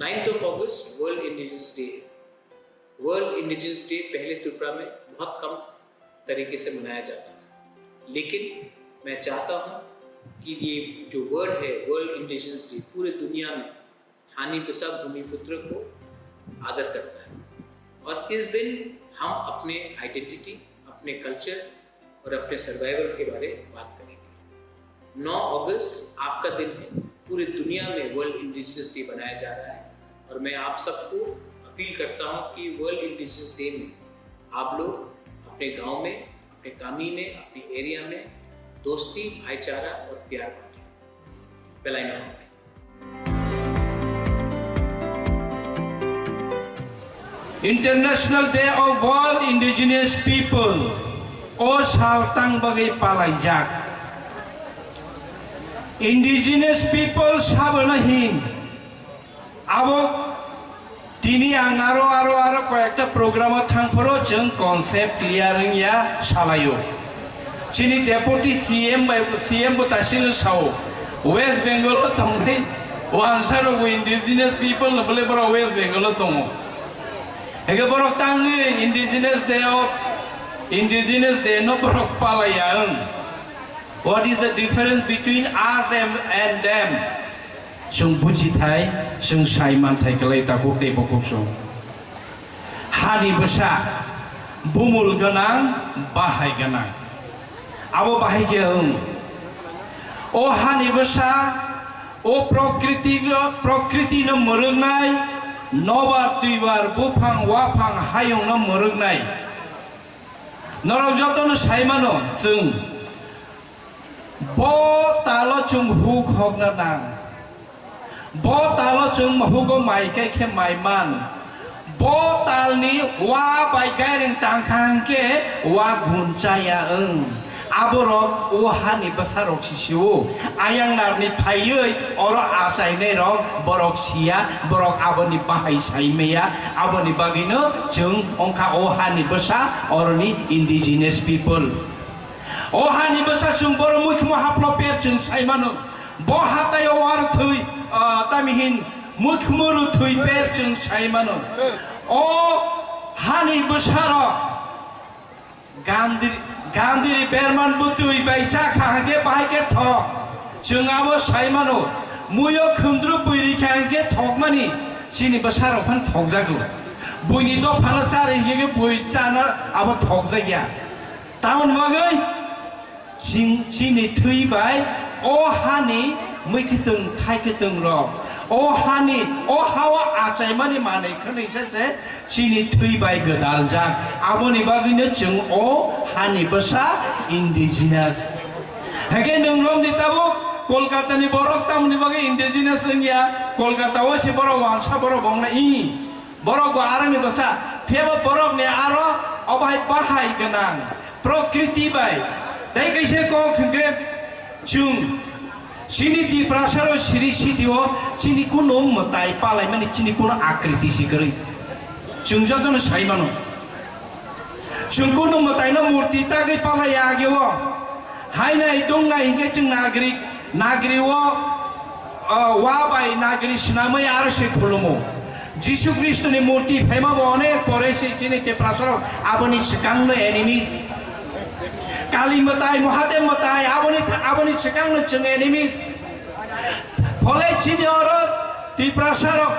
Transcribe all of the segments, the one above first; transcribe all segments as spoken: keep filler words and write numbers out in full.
Ninth of August world indigenous day है। World indigenous day पहले त्रिपुरा में बहुत कम तरीके से मनाया जाता था, लेकिन मैं चाहता हूँ कि ये जो वर्ड है वर्ल्ड इंडिजिनस डे, पूरे दुनिया में हानि बसा भूमिपुत्र को आदर करता है और इस दिन हम अपने आइडेंटिटी, अपने कल्चर और अपने सर्वाइवल के बारे में बात करेंगे। नौ अगस्त आपका दिन है, पूरे दुनिया में वर्ल्ड इंडिजिनस डे मनाया जा रहा है और मैं आप सबको अपील करता हूँ कि वर्ल्ड इंडिजिनस डे में आप लोग अपने गांव में, अपने कामी में, अपने एरिया में दोस्ती, भाईचारा और प्यार बांटें। बेलायनो हामबाय। International Day of World Indigenous People, o sal tang bagwi palaijak. Indigenous People sabono hin, abo tini ang aro, aro, aro koyekta program o thang phoro chwng concept clear wngya salaio. Chini Deputy C M bai, C M bo tasino sao, West Bengal o tongnai wansa rok bo indigenous people no bole borok West Bengal o tongo. Hingke borok tangwi Indigenous Day of, Indigenous Day no borok palaiya wng. What is the difference between us and, and them? Chwng buji thai, chwng sai man thai kwlai takhuk tei bukhuk chwng. Hani bwsa, bumul gwnang, bahai gwnang. Abo bahai khe wng. O hani bwsa, o prokriti, prokriti no mwrwknai, nobar twibar, buphang waphang hayung no mwrwknai. Norok jotono sai mano chwng. Bo talo chwng huk hokna nang. Bo talo chwng hugo mai kai khe mai man. Bo talni wa bai gairing tang kha hwnkhe wa gun chaya wng. Aborok o hani bwsarok sisio. Ayang narni phaiwi oro achainairok borok siya, borok aboni bahai sai maya. Aboni bagwino chwng wngkha o hani bwsa, oroni indigenous people. O hani bwsa chwng boro muikhmo haplo per chwng sai mano. Bo hatai o war thwi, ah, tami hin muikhmo ru thwi per chwng sai mano. O hani bwsarok gandri, gandri berman bwtwi bai cha kha hake bahai khe thok. Chwng abo sai mano. Muiyo khumdru bwrwi kha hake thokmani chini bwsarok phan thokjago. Buini dophano chari hingke bui chana abo thokjakya. Tamoni bagwi ching-, chini thwi bai o hani mui kwtwng thai kwtwng rok, o hani, o hao achaimani manwi khwnwi se se chini thwi bai gwdaljak. Aboni bagwino chwng o hani bwsa indigenous. Hake nwng romni tabuk Kolkata ni borok tamoni bagwi indigenous wngya, Kolkata o se borok wansa borok bongna i. Borok bo aroni bwsa, phiyaba borok ni aro obo hai bahai gwnang, prokriti bai. Tei kaisa kok hwnkhe chwng chini Tiprasa rok siri sidi o chini kunu mwtai palaimani chini kunu akriti si kwrwi. Chwng jotono sai mano. Chwng kunu mwtaino murti tagwi palaiya age o. Hainai tongnai hwnkhe chwng nagri, nagri o, o, wa bai nagri swnamwi aro se khulumo. Jisu Khristoni murti phaima bo onek pore se chini Tiprasarok aboni swkangno enemies. Kali mwtai, Mahadev mwtai aboni, aboni swkangno chwng enemies. Phole chini oro Tiprasarok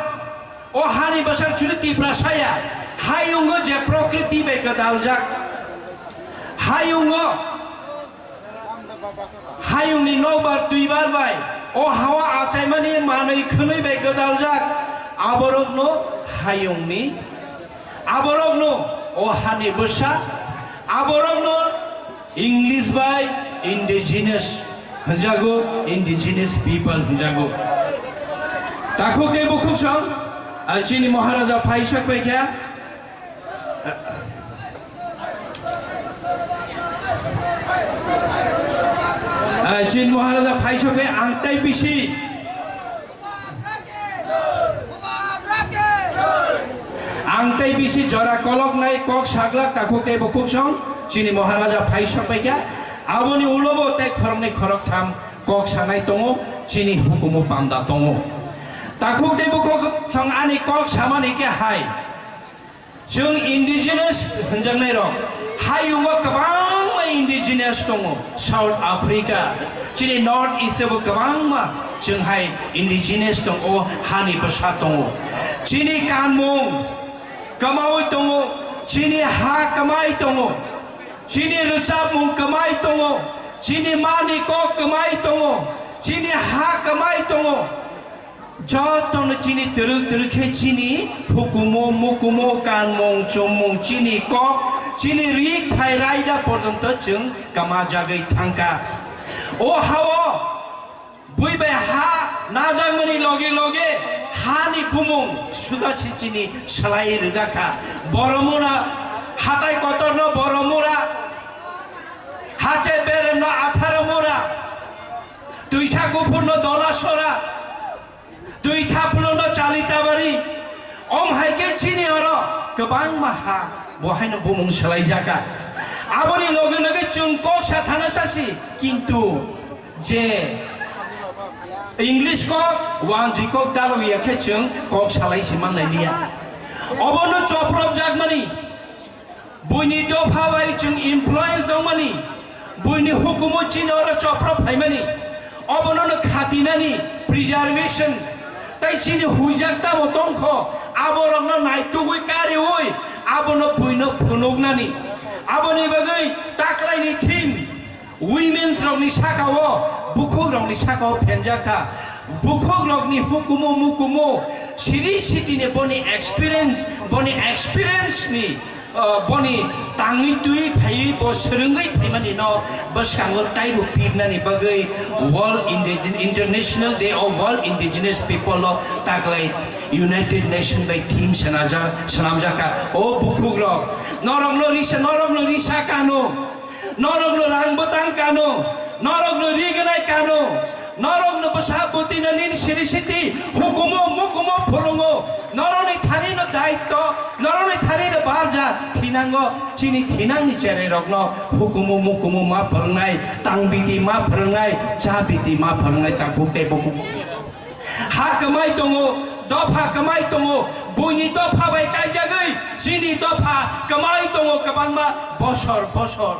O hani bwsar chwng Tiprasa ya, hayungo je prokriti bai gwdaljak, hayungo, hayungni nokbar twibar bai, o hawa achaimani manwi khwnwi bai gwdaljak, aborokno hayungni, aborokno o hani bwsa, aborokno English bai indigenous hwnjago, indigenous people hwnjago. Takhuk tei bukhuk song, ah, chini Maharaja phai sok pai kha. Ah, chini Maharaja phai sok pai ang tai bisi. Ang tei bisi jora koloknai kok saglak takhuk tei bukhuk song chini Maharaja phai sokpaikha. Aboni ulobo tei khoroknwi khoroktham kok sanai tongo, chini hukumu panda tongo. Takhuk tei bukhuk song ani kok samani khe hai. Chwng indigenous hwnjaknai rok hayungo kwbangma indigenous tongo, South Africa, chini North East o bo kwbangma chwng hai indigenous tongo, hani bwsa tongo. Chini kanmung kwmaui tongo, chini ha kwmai tongo, chini rwchapmung kwmai tongo, chini mani kok kwmai tongo, chini ha kwmai tongo. Jotono chini twrwk twrwk khe chini hukumu, mukumu, kanmung, chumung, chini kok, chini ri khai raida porjonto chwng kwmajagwi thangkha. O hao bui bai ha najakmani loge loge hani bumung suda si chini swlai rwjakha. Boromura, hatai kotorno Boromura, hache beremno Atharomura, twisa kuphurno Dolasora, twi thapluno Chalitabari, om hai khe chini oro kwbangma ha bo haino bumung swlaijaka. Aboni loge loge chwng kok sa thana sasi, kintu je English kok, wanjwi kok dalogya khe chwng kok salai si manlai liya. Obono chopropjakmani, buini dopha bai chwng influence wngmani, buini hukumu chini oro chopro phaimani, obono no khatinani preservation tei chini huijak tamo tongkho, aborokno naitugwi kariui abono buino phunuknani. Aboni bagwi taklaini theme women's rokni sakao, bukhuk rokni sakao phenjakha. Bukhuk rokni hukumu mukumu siri sitini boni experience, boni experience ni, uh, boni tangwi twi phaiwi bo swrwngwi phaimani no bwskango taibo pirnani bagwi World Indigen-, International Day of World Indigenous People o taklai United Nation bai theme swnajak, swnamjakha. O bukhuk rok, norokno risa, norokno risa kano. Norokno rang bwtang kano, norokno ri gwnai kano, norokno bwsa bwtwino nini siri siti hukumu mukumu phulungo, norokni thanino daitto, norokni thanino barja thinango, chini thinangni cherai rokno hukumu mukumu ma phwrwngnai, tang biti ma phwrwngnai, cha biti ma phwrwngnai, takhuk tei bukhuk. Ha kwmai tongo, dopha kwmai tongo, buini dopha bai kaijagwi chini dopha kwmai tongo kwbangma bosor bosor.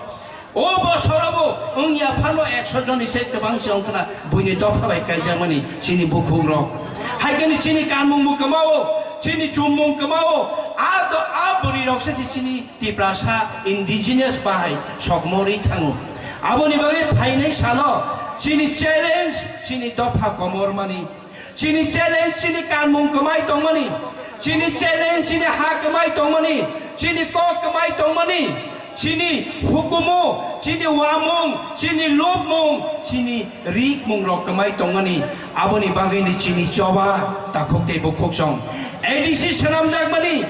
O bosorobo wngya phano ekso joni se kwbang se wngkhna buini dopha bai kaijakmani chini bukhukrok. Haikhe chini kanmungbo kwmao, chini chummung kwmao, a do, a bwrwirok se chini Tiprasa indigenous bahai sokmo rwi thango. Aboni bagwi phainai salo chini challenge, chini dopha komormani. Chini challenge, chini kanmung kwmai tongmani, chini challenge, chini ha kwmai tongmani, chini kok kwmai tongmani, chini hukumu, chini uamung, chini lubmung, chini rikmung rok kwmai tongmani, aboni bagwini chini choba takhuk tei bukhuk song A D C swnamjakmani.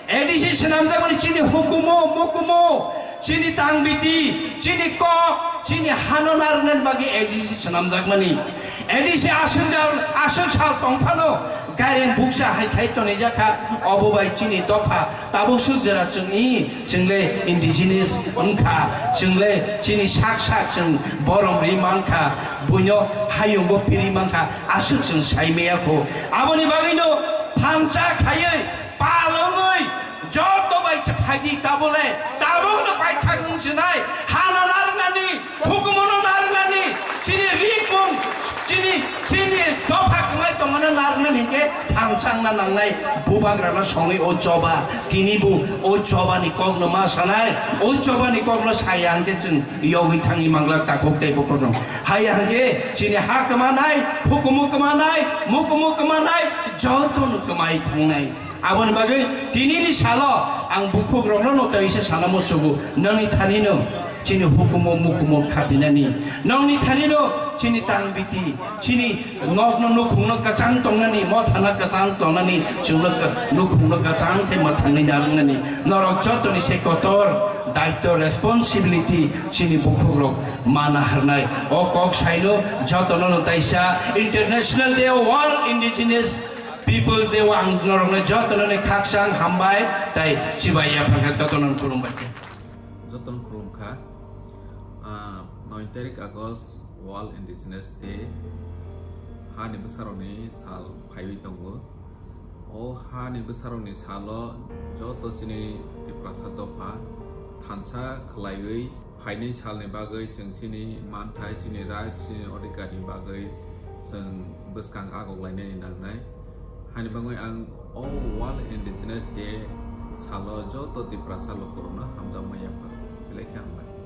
A D C swnamjakmani chini hukumu, mukumu, chini tangbiti, chini kok, chini hano narwknani bagwi A D C swnamjakmani. A D C aswk jal, aswk sal tongphano gaireng bukcha hai khai tonijakha, obo bai chini dopha tabuk suk jora chwngni, chwngle indigenous wngkha, chwngle chini sak sak chwng borom ri mankha, buino hayungo piri mankha, aswk chwng sai maya kho. Aboni bagwino thansa khaiwi palwngwi joto bai se phaidi tabule, tabukno paithak wng sinai, hano narwknani, hukumono narwknani, chini rikmung, chini, chini dopha kwmai tongmano narwknani hinkhe thamsangna nangnai, bubagrano songwi o choba, tinibo o chobani kokno ma sanai, o chobani kokno saya hinkhe chwng yogwi thangwi manglak takhuk tei bukhukno. Haya hinkhe chini ha kwmanai, hukumu kwmanai, mukumu kwmanai, jotono kwmai thangnai. Aboni bagwi tinini salo ang bukhukrokno no tei se sana musugo, nangni thanino chini hukumu mukumu khatinani, nangni thanino chini tangbiti, chini nokno nukhungno kwchang tongnani, mothano kwchang tongnani, chwngno ka-, nukhungno kwchang khe mwthangwi narwknani. Norok jotoni se kotor daitto, responsibility chini bukhukrok mana harnai. O kok saino jotono no taisa International Day of World Indigenous People de o ang norokno jotono ni khakchang hambai tai chibai ya phangkha jotono khulumbai. Jotono khulumkha. Ah, noi tarik August World Indigenous Day. Hani bwsarokni sal phaiwi tongo. O hani bwsarokni salo joto chini Tiprasa dopha thansa khwlaiwi phainai salni bagwi chwng chini manthai, chini right, chini odhikarni bagwi chwng bwskang agok lainani nangnai. Hani bagwi ang o World Indigenous Day salo joto Tiprasa lukurokno hamjakma yapharo. Belai khe hambai.